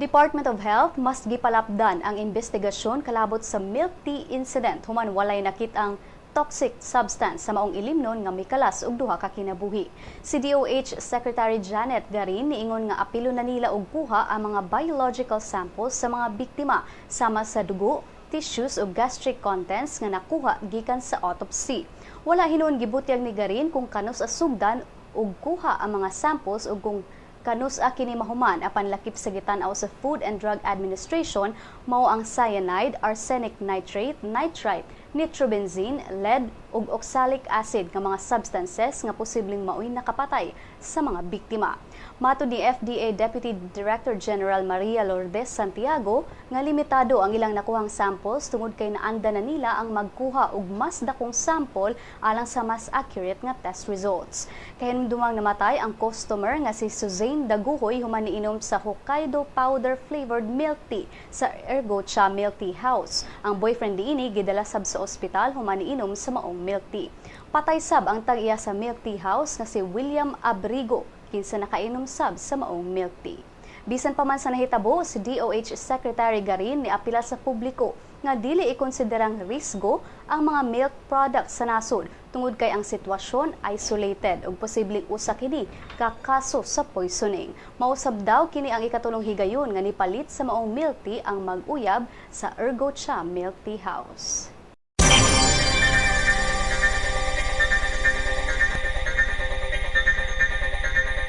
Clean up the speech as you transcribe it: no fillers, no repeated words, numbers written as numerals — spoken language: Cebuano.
Department of Health mas gipalapdan ang investigasyon kalabot sa milk tea incident human walay nakit-ang toxic substance sa maong ilimnon nga mikalas og duha ka kinabuhi. Si DOH Secretary Janet Garin niingon nga apilo na nila og kuha ang mga biological samples sa mga biktima sama sa dugo, tissues ug gastric contents nga nakuha gikan sa autopsy. Wala hinuon gibutyag ni Garin kung kanus-a sugdan og kuha ang mga samples ug kung kanus-a kini mahuman, apan lakip sa gitan-aw sa Food and Drug Administration mao ang cyanide, arsenic nitrate, nitrite, nitrobenzene, lead ug oxalic acid nga mga substances nga posibleng maoy nakapatay sa mga biktima. Matod ni FDA Deputy Director General Maria Lourdes Santiago nga limitado ang ilang nakuhang samples tungod kay naanda na nila ang magkuha og mas dakong sample alang sa mas accurate nga test results. Kahinumdumang namatay ang customer nga si Suzanne Daguhoy human niinom sa Hokkaido powder flavored milk tea sa Ergo Cha Milk Tea House. Ang boyfriend niini gidala sab sa ospital human niinom sa maong milk tea. Patay sab ang tag-iya sa milk tea house nga si William Abrigo, kinsa nakainom sab sa maong milk tea. Bisan pa man sa nahitabo, si DOH Secretary Garin niapila sa publiko nga dili ikonsiderang risgo ang mga milk products sa nasod tungod kay ang sitwasyon isolated ug posibleng usa kini ka kaso sa poisoning. Mausab daw kini ang ikatulong higayon nga nipalit sa maong milk tea ang mag-uyab sa Ergo Cha Milk Tea House.